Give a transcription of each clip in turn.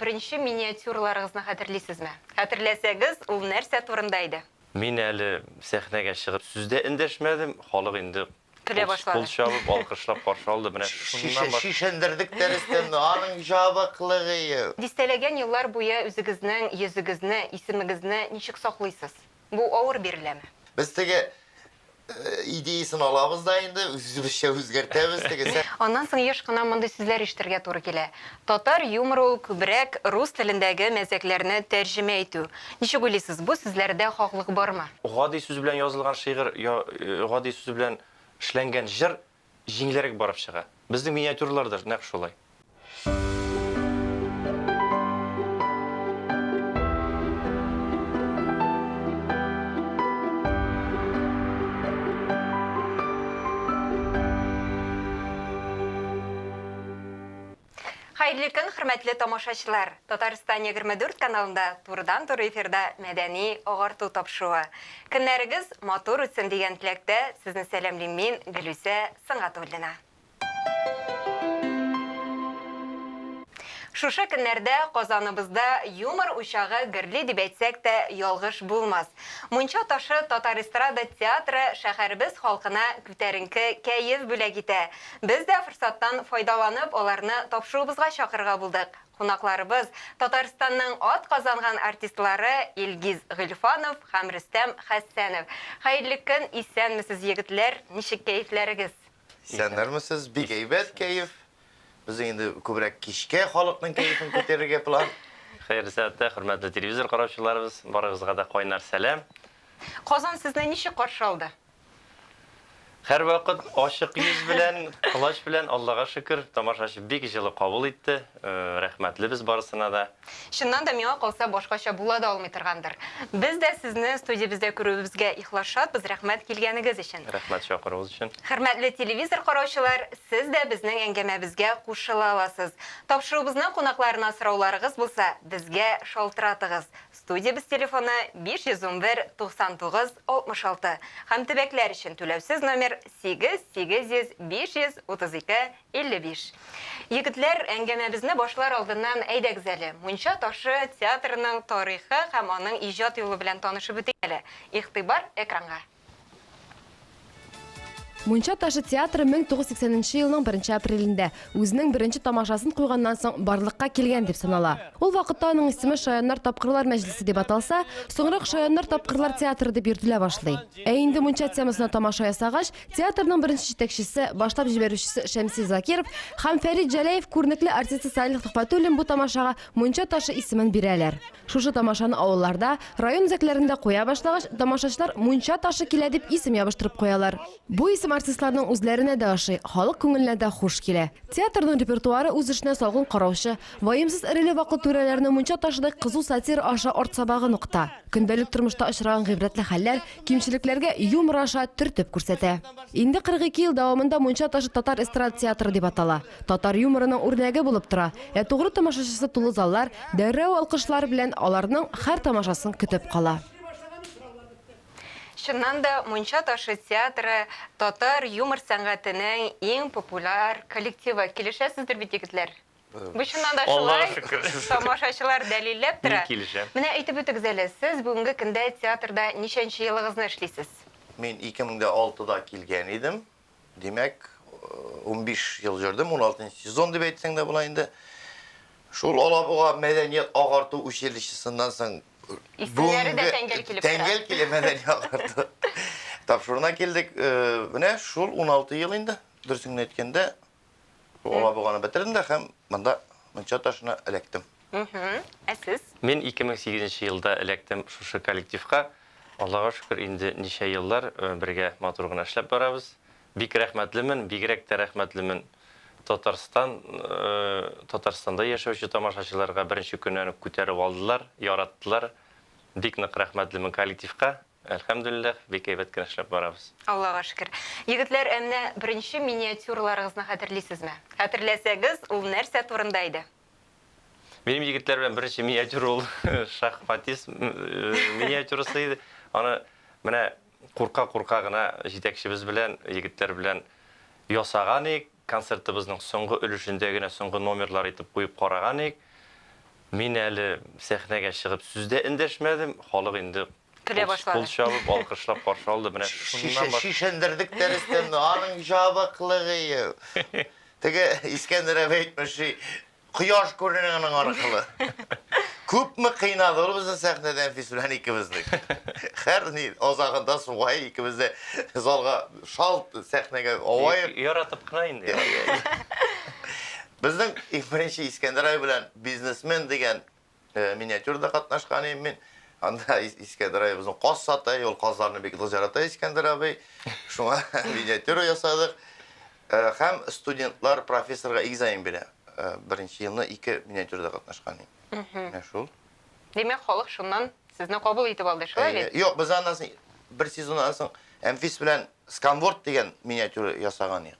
Беренче миниатюраларыгызны хәтерлисезме? Хәтерләсәгез, ул нәрсә турында иде? Мин әле сәхнәгә чыгып сүз дә эндәшмәдем, халык инде Көлә башлады. Кул чабып, алкышлап каршы алды. Менә шуннан баш... Шешендердек дәрестән, аның җабыклыгы. Дистәләгән еллар буе үзегезнең йөзегезне, исемегезне ничек саклыйсыз? Бу авыр биреләме? Без теге идеясын алабыз да инде, үзебезчә үзгәртәбез теге. Аннан соң еш кына мондый сүзләр ишетергә туры килә. Татар юморы ул күбрәк рус телендәге мәзәкләрне тәрҗемә итү. Ничек уйлыйсыз, бу сүзләрдә хаклык бармы? Гади сүз белән язылган шигырь, гади сүз белән эшләнгән җыр җиңелрәк барып чыга. Безнең миниатюралар да нәкъ шулай. Хәерле көн, хөрмәтле тамашачылар! Татарстан 24 каналында турыдан-туры эфирда мәдәни агарту тапшыруы. Көннәрегез матур үтсен дигән теләктә сезне сәламлим мин, Гөлүсә Сөнгатуллина. Шушы көннәрдә Казаныбызда юмор учагы гөрли дип әйтсәк тә ялгыш булмас. Мунча ташы татар эстрада театры шәһәребез халкына күтәренке кәеф бүләк итә. Без дә форсаттан файдаланып аларны тапшыруыбызга чакырырга булдык. Кунакларыбыз, Татарстанның атказанган артистлары Илгиз Гыйльфанов һәм Рөстәм Хәсәнов. Хәерле көн, исәнмесез, егетләр, ничек кәефләрегез? Исәннәрмесез, бик әйбәт кәеф. Безнең инде күбрәк кичкә халыкның кәефен күтәрергә план. Хәерле сәгатьтә, хөрмәтле телевизор караучыларыбыз, барыгызга да кайнар сәлам. Казан сезне ничек каршы алды? Һәрвакыт ачык йөз белән, колач белән, Аллага шөкер, тамашачы бик җылы кабул итте. Рәхмәтле без барысына да. Чыннан да, миңа калса, башкача була да алмый торгандыр. Без дә сезне студиябездә күрүебезгә ихлас шатбыз, рәхмәт килгәнегез өчен. Рәхмәт чакыруыгыз өчен. Хөрмәтле телевизор караучылар, сез дә безнең әңгәмәбезгә кушыла аласыз. Тапшыруыбызның кунакларына сорауларыгыз булса, безгә шалтыратыгыз. Студиябез телефоны 511 99 66 һәм төбәкләр өчен түләүсез номер 8 800 532 55. Егетләр, әңгәмәбезне башлар алдыннан әйдәгез әле, Мунча ташы театрының тарихы һәм аның иҗат юлы белән танышып үтик әле. Игътибар экранга! Мунча ташы театры 1980 нче елның 1 апрелендә үзенең беренче тамашасын куйганнан соң барлыкка килгән дип санала. Ул вакытта аның исеме Шаяннар тапкырлар мәҗлесе дип аталса, соңрак Шаяннар тапкырлар театры дип йөртелә башлый. Ә инде мунча темасына тамаша ясагач, театрның беренче җитәкчесе, башлап җибәрүчесе Шәмси Закиров һәм Фәрит Җәләев күренекле артисты Салих Төхфәтуллин бу тамашага Мунча ташы исемен бирәләр. Шушы тамашаны авылларда, район үзәкләрендә куя башлагач, тамашачылар Мунча ташы килә дип исем ябыштырып куялар. Бу исем артистларның үзләренә дә ошый, халык күңеленә дә хуш килә. Театрның репертуары үз эшенә салкын караучы, ваемсыз эреле-ваклы түрәләрне мунча ташыдай кызу сатира аша арт сабагын укыта. Көндәлек тормышта очраган гыйбрәтле хәлләр, кимчелекләргә юмор аша төртеп күрсәтә. Инде 42 ел дәвамында Мунча ташы татар эстрада театры дип атала. Татар юморының үрнәге булып тора. Ә тугры тамашачысы тулы заллар, дәррәү алкышлар белән аларның һәр тамашасын көтеп кала. Чыннан да, Мунча ташы театры татар юмор сәнгатенең иң популяр коллективы. Килешәсездер бит, егетләр? Бу чыннан да шулай. Аллага шөкер. Тамашачылар дәлилләп тора. Мин килешәм. Менә әйтеп үтегез әле, сез бүгенге көндә театрда ничәнче елыгызны эшлисез? Мин 2006 да килгән идем. Димәк, 15 ел йөрдем, 16 сезон дип әйтсәң дә була инде. Шул Алабуга мәдәният агарту училищесыннан соң Исемнәре дә тәңгәл килеп тора. Тәңгәл килә мәдәни агарту. Тапшыруына килдек. Менә шул 16 ел инде, дөресен генә әйткәндә, Алабуганы бетердем дә һәм монда Мунча ташына эләктем. Ә сез? Мин 2008 елда эләктем шушы коллективка. Аллага шөкер, инде ничә еллар бергә матур гына эшләп барабыз. Бик рәхмәтлемен, бигрәк тә рәхмәтлемен Татарстан, Татарстанда яшәүче тамашачыларга беренче көннән үк күтәреп алдылар, яраттылар. Бик нык рәхмәтлемен коллективка. Әлхәмдүлилләһ, бик әйбәт кенә эшләп барабыз. Аллага шөкер. Егетләр, ә менә беренче миниатюраларыгызны хәтерлисезме? Хәтерләсәгез, ул нәрсә турында иде? Минем егетләр белән беренче миниатюра ул шахматист миниатюрасы иде. Аны менә курка-курка гына җитәкчебез белән, егетләр белән ясаган идек. Концертыбызның соңгы өлешендә генә соңгы номерлар итеп куеп караган идек. Мин әле сәхнәгә чыгып сүз дә эндәшмәдем, халык инде Көлә башлады. Кул чабып, алкышлап каршы алды. Менә шуннан баш... Шешендердек тә Рөстәмне, аның җабыклыгы. Теге Искәндәр әбәй әйтмешли, кояш күренә аның аркылы. Күпме кыйнады ул безне сәхнәдә Әнфис белән икебезне. Һәр ни азагында сугай икебез дә залга шалт сәхнәгә аваеп. Яратып кына инде. Безнең иң беренче Искәндәр абый белән Бизнесмен дигән миниатюрада катнашкан идем мин. Анда Искәндәр абый безнең каз сата, ул казларны бик нык ярата Искәндәр абый. Шуңа миниатюра ясадык. Һәм студентлар профессорга экзамен бирә. Беренче елны ике миниатюрада катнашкан идем. Менә шул. Димәк, халык шуннан сезне кабул итеп алды, шулай бит? Юк, без аннан соң бер сезоннан соң Әнфис белән Сканворд дигән миниатюра ясаган идек.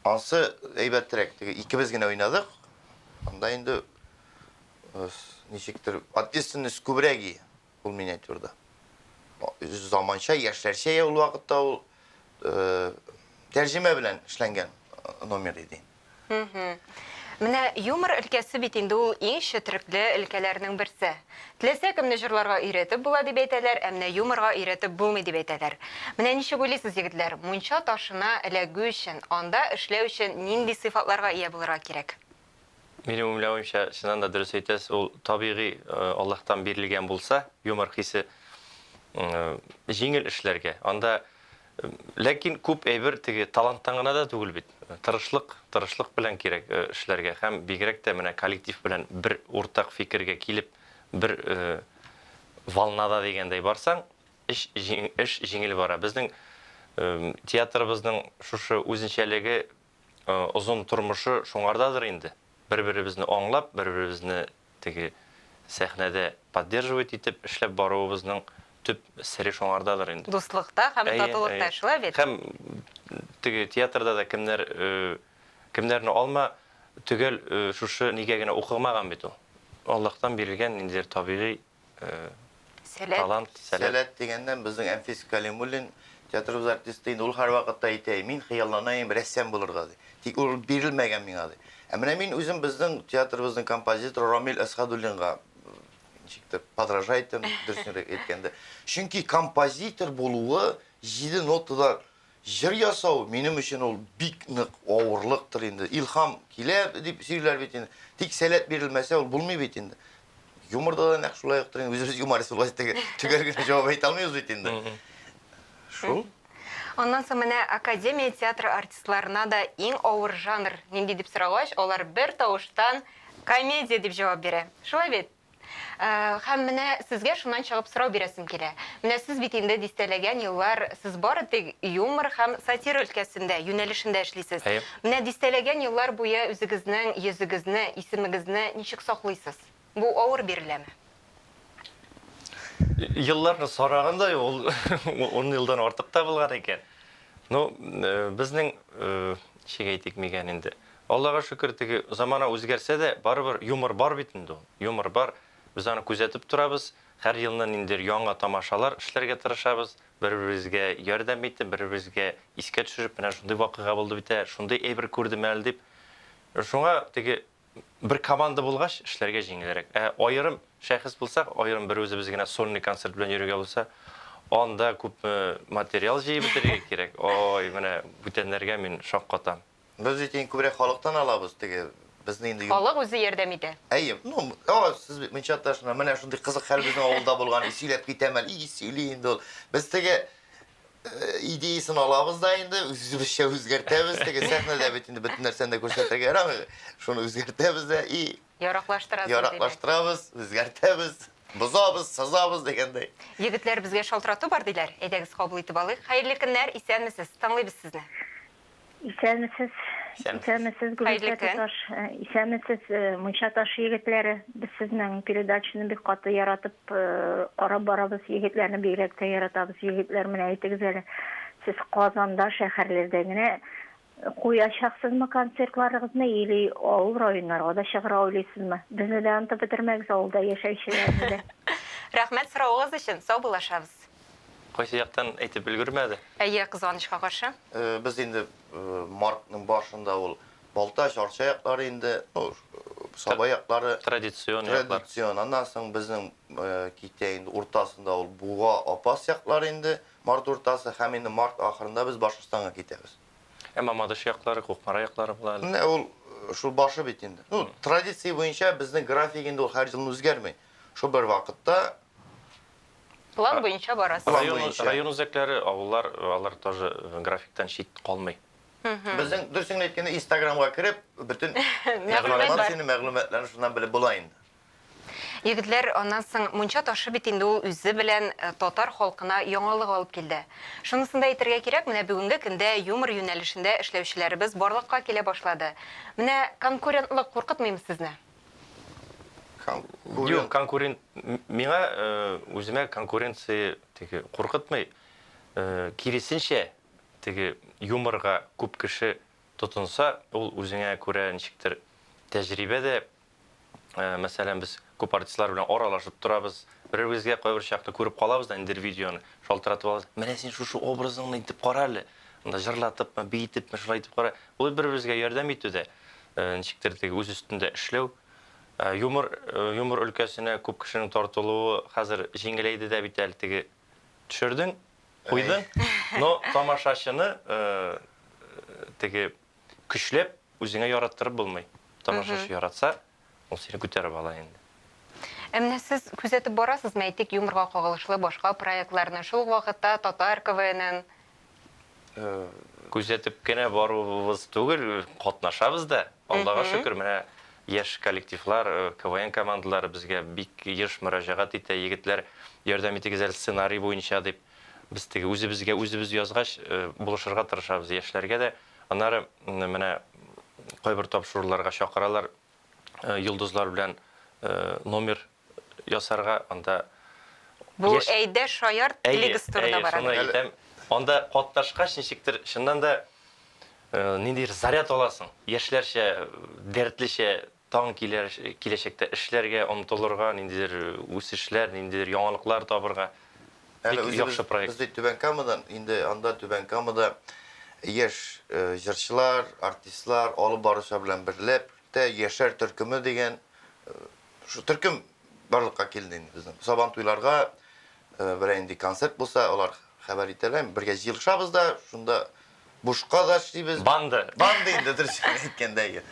Ансы әйбәтрәк, теге икебез генә уйнадык. Анда инде ничектер ответственность күбрәк и ул миниатюрда. Заманча, яшьләрчә ул вакытта ул тәрҗемә белән эшләнгән номер иде. Менә юмор өлкәсе бит инде ул иң четерекле өлкәләрнең берсе. Теләсә кемне җырларга өйрәтеп була дип әйтәләр, ә менә юморга өйрәтеп булмый дип әйтәләр. Менә ничек уйлыйсыз, егетләр, мунча ташына эләгү өчен, анда эшләү өчен нинди сыйфатларга ия булырга кирәк? Минем уйлавымча, чыннан да дөрес әйтәсез, ул табигый Аллаһтан бирелгән булса, юмор хисе җиңел эшләргә. Анда ләкин күп әйбер теге таланттан гына да түгел бит. Тырышлык, тырышлык белән кирәк эшләргә һәм бигрәк тә менә коллектив белән бер уртак фикергә килеп, бер волнада дигәндәй барсаң, эш эш җиңел бара. Безнең театрыбызның шушы үзенчәлеге озын тормышы шуңардадыр инде. Бер-беребезне аңлап, бер-беребезне теге сәхнәдә поддерживать итеп эшләп баруыбызның төп сере шуңардадыр инде. Дуслыкта һәм татулыкта, шулай бит? Һәм теге театрда да кемнәр кемнәрне алма, төгәл шушы нигә генә укымаган бит ул. Аллаһтан бирелгән ниндидер табигый Сәләт. Талант, сәләт. Сәләт дигәннән безнең Әнфис Калимуллин театрыбыз артисты инде ул һәрвакытта әйтә, мин хыялланаем рәссам булырга ди. Тик ул бирелмәгән миңа ди. Ә менә мин үзем безнең театрыбызның композиторы Рамил Әсхәдуллинга ничектер подражать иттем, дөресен әйткәндә. Чөнки композитор булуы җиде нотада җыр ясау минем өчен ул бик нык авырлыктыр инде. Илһам килә дип сөйлиләр бит инде. Тик сәләт бирелмәсә ул булмый бит инде. Юморда да нәкъ шулай уктыр инде. Үзебез юморист булгач теге төгәл генә җавап әйтә алмыйбыз бит инде. Шул. Аннан соң менә академия театры артистларына да иң авыр жанр нинди дип сорагач, алар бер тавыштан комедия дип җавап бирә. Шулай бит? Һәм менә сезгә шуннан чыгып сорау бирәсем килә. Менә сез бит инде дистәләгән еллар сез бары тик юмор һәм сатира өлкәсендә, юнәлешендә эшлисез. Әйе. Менә дистәләгән еллар буе үзегезнең йөзегезне, исемегезне ничек саклыйсыз? Бу авыр биреләме? Елларны сараганда ул 10 елдан артык та булган икән. Ну, безнең ничек әйтик микән инде? Аллага шөкер, теге замана үзгәрсә дә, барыбер юмор бар бит инде ул. Юмор бар. Без аны күзәтеп торабыз. Һәр елны ниндидер яңа тамашалар эшләргә тырышабыз. Бер-беребезгә ярдәм итеп, бер-беребезгә искә төшереп, менә шундый вакыйга булды бит ә, шундый әйбер күрдем әле дип. Шуңа теге бер команда булгач, эшләргә җиңелрәк. Ә аерым шәхес булсак, аерым бер үзебез генә сольный концерт белән йөрергә булса, анда күпме материал җыеп бетерергә кирәк. Ой, менә бүтәннәргә мин шаккатам. Без бит иң күбрәк халыктан алабыз теге безне инде Халык үзе ярдәм итә. Әйе, ну, о, сез бит мунча ташына, менә шундый кызык хәл безнең авылда булган, и сөйләп китәм әле, и сөйли инде ул. Без теге идеясын алабыз да инде, үзебезчә үзгәртәбез, теге сәхнәдә бит инде бөтен нәрсәне дә күрсәтергә ярамый. Шуны үзгәртәбез дә и Яраклаштырасыз. Яраклаштырабыз, үзгәртәбез, бозабыз, сызабыз дигәндәй. Егетләр, безгә шалтырату бар диләр. Әйдәгез, кабул итеп алыйк. Хәерле көннәр, исәнмесез. Тыңлыйбыз сезне. Исәнмесез. Исәнмесез, Гөлүсә туташ. Исәнмесез, Мунча ташы егетләре. Без сезнең передачаны бик каты яратып карап барабыз. Егетләрне бигрәк тә яратабыз. Егетләр, менә әйтегез әле, сез Казанда, шәһәрләрдә генә куячаксызмы концертларыгызны или авыл районнарга да чыгарга уйлыйсызмы? Безне дә онытып бетермәгез, авылда яшәүчеләрне дә. Рәхмәт соравыгыз өчен. Саубуллашабыз. Кайсы яктан әйтеп өлгермәде? Әйе, кызганычка каршы. Без инде мартның башында ул Балтач, Арча яклары инде, ну, Саба яклары. Традицион яклар. Традицион. Аннан соң безнең китә инде уртасында ул Буа, Апас яклары инде, март уртасы һәм инде март ахырында без Башкортстанга китәбез. Ә Мамадыш яклары, Кукмара яклары була әле. Менә ул шул башы бит инде. Ну, традиция буенча безнең график инде ул һәр елны үзгәрми. Шул бер вакытта План буенча барасыз. План буенча. Район үзәкләре, авыллар, алар тоже графиктан чит калмый. Безнең, дөресен генә әйткәндә, Инстаграмга кереп, бөтен Мәгълүмат бар. Мәгълүматларны шуннан белеп була инде. Егетләр, аннан соң мунча ташы бит инде ул үзе белән татар халкына яңалык алып килде. Шунысын да әйтергә кирәк, менә бүгенге көндә юмор юнәлешендә эшләүчеләребез барлыкка килә башлады. Менә конкурентлык куркытмыймы сезне? Юк, конкурент миңа үземә конкуренция теге куркытмый. Киресенчә, теге юморга күп кеше тотынса, ул үзеңә күрә ничектер тәҗрибә дә. Мәсәлән, без күп артистлар белән аралашып торабыз. Бер-беребезгә кайбер чакта күреп калабыз да ниндидер видеоны, шалтыратып алабыз. Менә син шушы образыңны итеп кара әле. Анда җырлатыпмы, биетепме, шулай итеп кара. Ул бер-беребезгә ярдәм итү дә, ничектер теге үз өстендә эшләү. Юмор, юмор өлкәсенә күп кешенең тартылуы хәзер җиңеләйде дә бит әле теге төшердең, куйдың, но тамашачыны теге көчләп үзеңә яраттырып булмый. Тамашачы яратса, ул сине күтәреп ала инде. Ә менә сез күзәтеп барасызмы, әйтик, юморга кагылышлы башка проектларны, шул ук вакытта татар КВНын? Күзәтеп кенә баруыбыз түгел, катнашабыз да. Аллага шөкер, менә яшь коллективлар, КВН командалары безгә бик еш мөрәҗәгать итә, егетләр, ярдәм итегез әле сценарий буенча дип. Без теге үзебезгә үзебез язгач, булышырга тырышабыз яшьләргә дә. Аннары менә кайбер тапшыруларга чакыралар, йолдызлар белән номер ясарга, анда Бу Әйдә шаярт лигасы турында бара. Әйе, шуны әйтәм. Анда катнашкач, ничектер, чыннан да ниндидер заряд аласың. Яшьләрчә, дәртлечә таң килер, киләчәктә эшләргә, омтылырга, ниндидер үсешләр, ниндидер яңалыклар табырга. Әле үзебез, без бит Түбән Камадан, инде анда Түбән Камада яшь җырчылар, артистлар, алып баручылар белән берләп тә Яшьләр төркеме дигән шул төркем барлыкка килде инде безнең. Сабан туйларга берәр нинди концерт булса, алар хәбәр итәләр, бергә җыелышабыз да, шунда бушка да эшлибез. Банда. Банда инде, дөресен әйткәндә.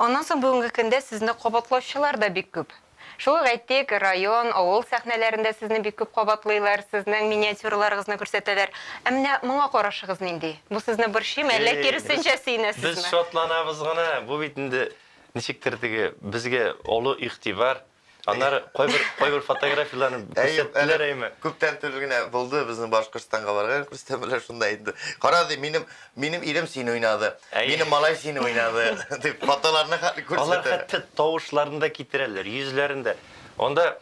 Аннан соң бүгенге көндә сезне кабатлаучылар да бик күп. Шул ук әйтик, район, авыл сәхнәләрендә сезне бик күп кабатлыйлар, сезнең миниатюраларыгызны күрсәтәләр. Ә менә моңа карашыгыз нинди? Бу сезне борчыймы, әллә киресенчә сөенәсезме? Без шатланабыз гына. Бу бит инде ничектер теге безгә олы игътибар. Аннары кайбер кайбер фотографияләрне күрсәттеләр әйме. Күптән түгел генә булды безнең Башкортстанга барган Рөстәм белән шунда әйтте. Кара ди, минем минем ирем сине уйнады. Минем малай сине уйнады дип фотоларны хәтле күрсәтә. Алар хәтта тавышларын да китерәләр, йөзләрен дә. Анда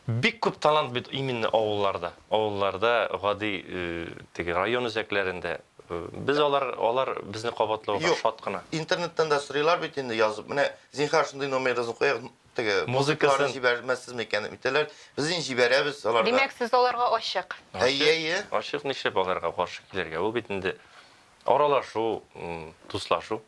бик күп талант бит именно авылларда. Авылларда, гади теге район үзәкләрендә. Без алар алар безне кабатлауга шат кына. Интернеттан да сорыйлар бит инде язып. Менә зинһар шундый номерыгызны куегыз, теге музыкасын җибәрмәссезме икән дип әйтәләр. Без инде җибәрәбез аларга. Димәк, сез аларга ачык. Әйе, әйе. Ачык, нишләп аларга каршы килергә? Ул бит инде аралашу, дуслашу.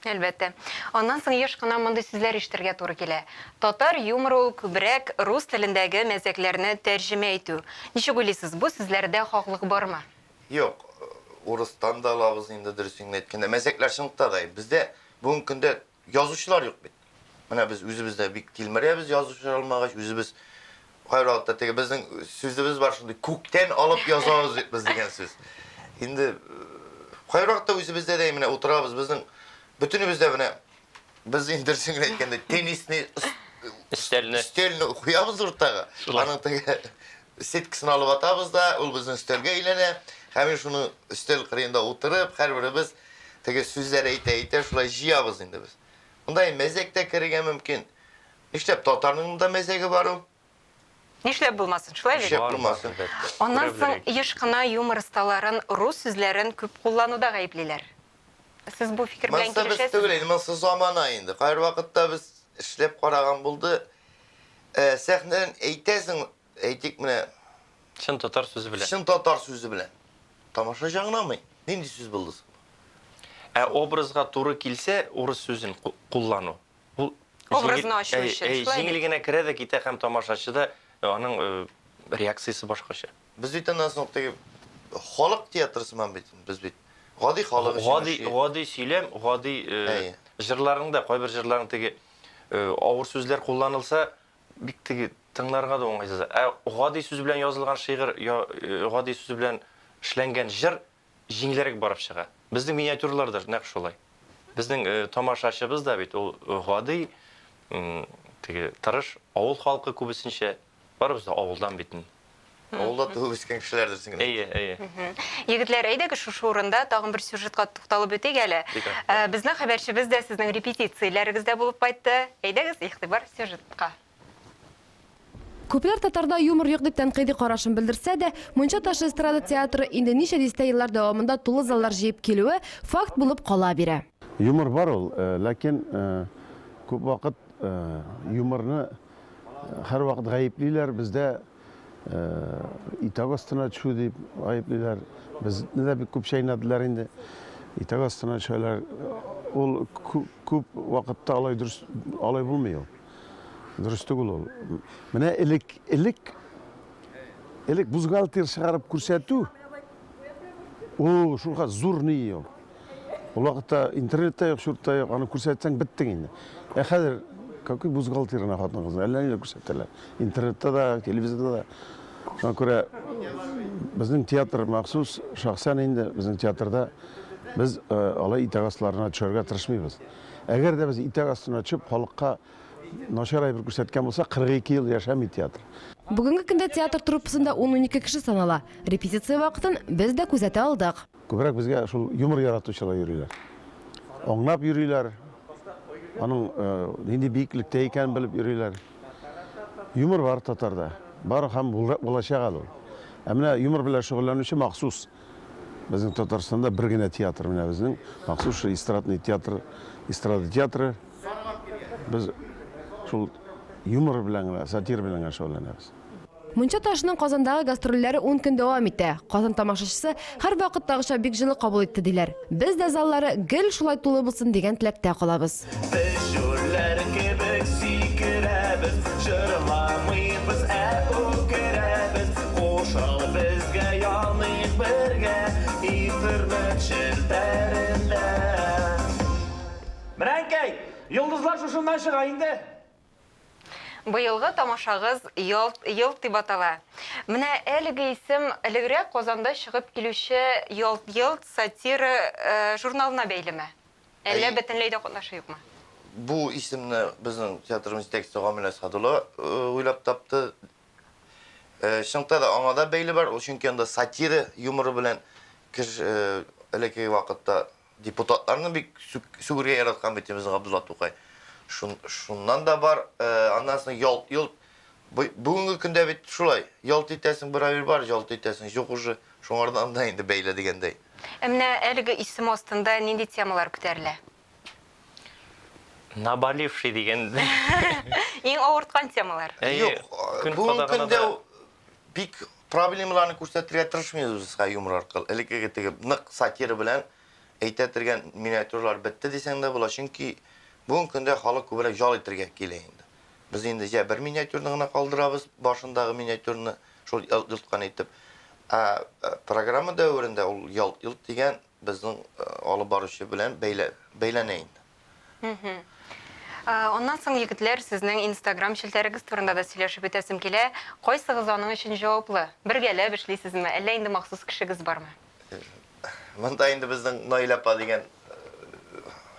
Әлбәттә. Аннан соң еш кына мондый сүзләр ишетергә туры килә. Татар юморы ул күбрәк рус телендәге мәзәкләрне тәрҗемә итү. Ничек уйлыйсыз, бу сүзләрдә хаклык бармы? Юк, урыстан да алабыз инде, дөресен генә әйткәндә. Мәзәкләр чынлыкта да. Бездә бүгенге көндә язучылар юк бит. Менә без үзебез дә бик тилмерәбез язучылар алмагач, үзебез кайвакытта теге безнең сүзебез бар шундый, күктән алып язабыз бит без дигән сүз. Инде кайвакытта үзебездә дә менә утырабыз, безнең бөтенебез дә менә без инде дөресен генә әйткәндә теннисны өстәлне өстәлне куябыз уртага. Аның теге сеткасын алып атабыз да, ул безнең өстәлгә әйләнә. Һәм шуны өстәл кырыенда утырып, һәрберебез теге сүзләр әйтә-әйтә шулай җыябыз инде без. Монда мәзәк тә керергә мөмкин. Нишләп татарның да мәзәге бар ул? Нишләп булмасын, шулай бит? Нишләп булмасын. Аннан соң еш кына юмор осталарын рус сүзләрен күп куллануда гаеплиләр. Сез бу фикер белән килешәсезме? Монысы без түгел инде, монысы замана инде. Кайбер вакытта без эшләп караган булды. Сәхнәдән әйтәсең, әйтик менә чын татар сүзе белән. Чын татар сүзе белән. Тамашачы аңламый. Нинди сүз булды соң? Ә образга туры килсә, урыс сүзен куллану. Образны ачу өчен, шулай бит? Җиңел генә керә дә китә һәм тамашачы да аның реакциясе башкача. Без бит аннан соң теге халык театры сыман бит без бит. Гади халык өчен. Гади, гади сөйләм, гади җырларың да, кайбер җырларың теге авыр сүзләр кулланылса, бик теге тыңларга да уңайсыз. Ә гади сүз белән язылган шигырь, гади сүз белән эшләнгән җыр җиңелрәк барып чыга. Безнең миниатюралар да нәкъ шулай. Безнең тамашачыбыз да бит ул гади, теге тырыш авыл халкы күбесенчә. Барыбыз да авылдан бит. Авылда туып үскән кешеләрдер син генә. Әйе, әйе. Егетләр, әйдәгез шушы урында тагын бер сюжетка тукталып үтик әле. Безнең хәбәрчебез дә сезнең репетицияләрегездә булып кайтты. Әйдәгез, игътибар сюжетка. Күпләр татарда юмор юк дип тәнкыйди карашын белдерсә дә, Мунча ташы эстрада театры инде ничә дистә еллар дәвамында тулы заллар җыеп килүе факт булып кала бирә. Юмор бар ул, ләкин күп вакыт юморны һәрвакыт гаеплиләр, бездә итәк астына төшү дип гаеплиләр. Безне дә бик күп чәйнәделәр инде. Итәк астына төшәләр. Ул күп вакытта алай дөрес, алай булмый ул. Дөрес түгел ул. Менә элек, элек, элек бухгалтер чыгарып күрсәтү, ул шулка зур ни ул. Ул вакытта интернет та юк, чурт та юк, аны күрсәтсәң беттең инде. Ә хәзер какой бухгалтер гына хатын-кызны, әллә ниләр күрсәтәләр. Интернетта да, телевизорда да. Шуңа күрә безнең театр махсус, шәхсән инде безнең театрда без алай итәк асларына төшәргә тырышмыйбыз. Әгәр дә без итәк астына төшеп, халыкка начар әйбер күрсәткән булсак, 42 ел яшәми театр. Бүгенге көндә театр труппасында ун-унике кеше санала. Репетиция вакытын без дә күзәтә алдык. Күбрәк безгә шул юмор яратучылар йөриләр. Аңлап йөриләр. Аның нинди биеклектә икәнен белеп йөриләр. Юмор бар татарда. Бар һәм булачак әле ул. Ә менә юмор белән шөгыльләнүче махсус безнең Татарстанда бер генә театр менә безнең махсус шул эстрадный театр, эстрада театры. Без шул юмор белән генә, сатира белән генә шөгыльләнәбез. Мунча ташының Казандагы гастрольләре ун көн дәвам итә. Казан тамашачысы һәрвакыттагыча бик җылы кабул итте, диләр. Без дә заллары гел шулай тулы булсын дигән теләктә калабыз. Без җүләр кебек сикерәбез, җырламыйбыз, ә үкерәбез. Кушыл безгә, яныйк бергә интернет челтәрендә. Менә, әнкәй, йолдызлар шушыннан чыга инде. Быелгы тамашагыз Ялт йолт дип атала. Менә әлеге исем элегрәк Казанда чыгып килүче Ялт йолт сатира журналына бәйлеме? Әллә бөтенләй дә катнашы юкмы? Бу исемне безнең театрыбыз җитәкчесе Гамил Әсхәдулла уйлап тапты. Чынлыкта да аңа да бәйле бар, ул чөнки анда сатира юморы белән кеше элеккеге вакытта Депутатларны бик сүгергә яраткан бит безнең Габдулла Тукай. Шуннан да бар, аннан соң ялт-йолт. Бүгенге көндә бит шулай, ялт итәсең, бер әйбер бар, ялт итәсең, юк уже. Шуңардан да инде бәйле дигәндәй. Ә менә әлеге исем астында нинди темалар күтәрелә? Наболевший дигән. Иң авырткан темалар. Юк, бүгенге көндә бик проблемаларны күрсәтергә тырышмыйбыз без хәзер юмор аркылы. Элеккеге теге нык сатира белән әйтә торган миниатюралар бетте дисәң дә була, чөнки бүгенге көндә халык күбрәк ял итәргә килә инде. Без инде җә бер миниатюрны гына калдырабыз, башындагы миниатюрны шул ялт-йолткан итеп. Ә программа дәверендә ул ялт-йолт дигән безнең алып баручы белән бәйләнә инде. Аннан соң, егетләр, сезнең Инстаграм челтәрегез турында да сөйләшеп үтәсем килә. Кайсыгыз аның өчен җаваплы? Бергәләп эшлисезме, әллә инде махсус кешегез бармы? Монда инде безнең Наилә апа дигән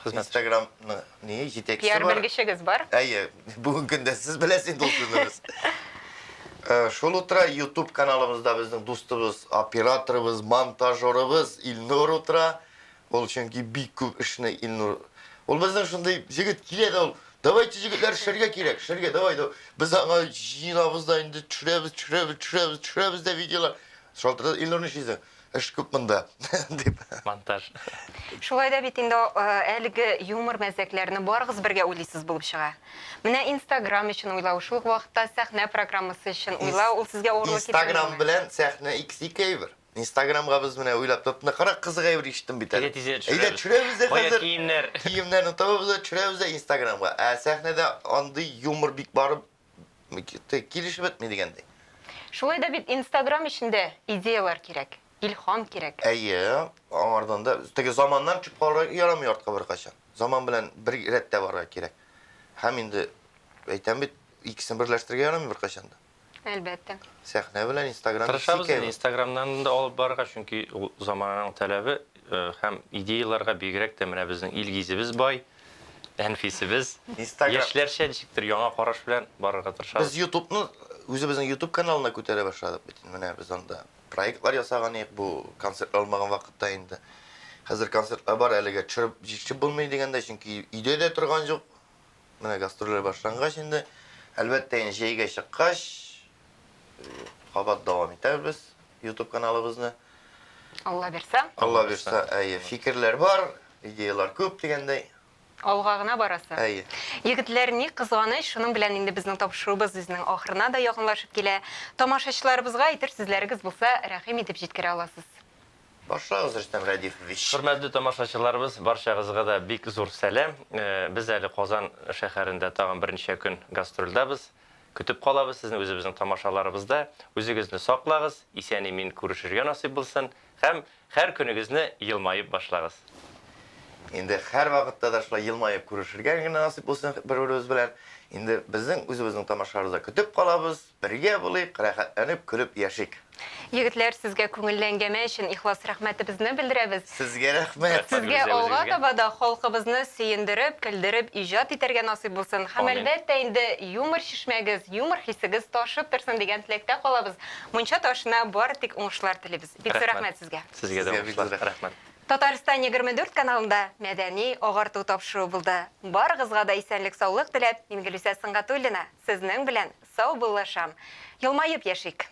Инстаграмны ни җитәкчесе бар. Пиар белгечегез бар? Әйе, бүгенге көндә сез беләсез инде ул сүзне. Шул утыра YouTube каналыбызда безнең дустыбыз, операторыбыз, монтажерыбыз Илнур утыра. Ул чөнки бик күп эшне Илнур. Ул безнең шундый җегет килә дә ул, давайте җегетләр эшләргә кирәк, эшләргә, давай, давай. Без аңа җыенабыз да инде төшерәбез, төшерәбез, төшерәбез, төшерәбез дә видеолар. Шалтырата, Илнур нишлисең? Эш күп монда, дип. Монтаж. Шулай да бит инде әлеге юмор мәзәкләрне барыгыз бергә уйлыйсыз булып чыга. Менә Инстаграм өчен уйлау, шул ук вакытта сәхнә программасы өчен уйлау, ул сезгә авырлык китермиме? Инстаграм белән сәхнә икесе ике әйбер. Инстаграмга без менә уйлап топ, ныграк кызык әйбер ишеттем бит әле. Әйдә тизрәк Әйдә төшерәбез. төшерәбез дә Кая хәзер. киемнәр? Киемнәрне табабыз да төшерәбез дә Инстаграмга. Ә сәхнәдә андый юмор бик барып килешеп бетми дигәндәй. Шулай да бит Инстаграм өчен дә идеялар кирәк, илһам кирәк. Әйе, аңардан да теге заманнан төшеп калырга ярамый артка беркайчан. Заман белән бер рәттә барырга кирәк. Һәм инде әйтәм бит, икесен берләштерергә ярамый беркайчан да. Әлбәттә. Сәхнә белән Инстаграм Тырышабыз инде Инстаграмнан да алып барырга, чөнки ул замананың таләбе һәм идеяларга бигрәк тә менә безнең Илгизебез бай, Әнфисебез. Инстаграм. Яшьләрчә ничектер яңа караш белән барырга тырышабыз. Без YouTubeны үзебезнең YouTube каналына күтәрә башладык бит. Менә без анда проектлар ясаган идек, бу концертлар алмаган вакытта инде. Хәзер концертлар бар, әлегә төшереп җитешеп булмый дигәндә, чөнки өйдә дә торган юк. Менә гастрольләр башлангач инде, әлбәттә инде җәйгә чыккач, кабат дәвам итәрбез YouTube каналыбызны. Алла бирсә. Алла бирсә, әйе, фикерләр бар, идеялар күп дигәндәй. Алга гына барасы. Әйе. Егетләр, ни кызганыч, шуның белән инде безнең тапшыруыбыз үзенең ахырына да якынлашып килә. Тамашачыларыбызга әйтер сүзләрегез булса, рәхим итеп җиткерә аласыз. Башлагыз, Рөстәм Рәдифович. Хөрмәтле тамашачыларыбыз, барчагызга да бик зур сәлам. Без әле Казан шәһәрендә тагын берничә көн гастрольдәбез. Көтеп калабыз сезне үзебезнең тамашаларыбызда. Үзегезне саклагыз, исән-имин күрешергә насыйп булсын һәм һәр көнегезне елмаеп башлагыз. Инде һәр вакытта да шулай елмаеп күрешергә генә насыйп булсын бер-беребез белән. Инде безнең үзебезнең тамашаларыбызда көтеп калабыз. Бергә булыйк, рәхәтләнеп, көлеп яшик. Егетләр, сезгә күңелле әңгәмә өчен ихлас рәхмәтебезне белдерәбез. Сезгә рәхмәт. Сезгә алга таба да халкыбызны сөендереп, көлдереп иҗат итәргә насыйп булсын. Һәм әлбәттә инде юмор чишмәгез, юмор хисегез ташып торсын дигән теләктә калабыз. Мунча ташына бары тик уңышлар телибез. Бик зур рәхмәт сезгә. Сезгә дә уңышлар. Рәхмәт. Татарстан 24 каналында мәдәни агарту тапшыруы булды. Барыгызга да исәнлек-саулык теләп, мин Гөлүсә Сөнгатуллина сезнең белән саубуллашам. Елмаеп яшик!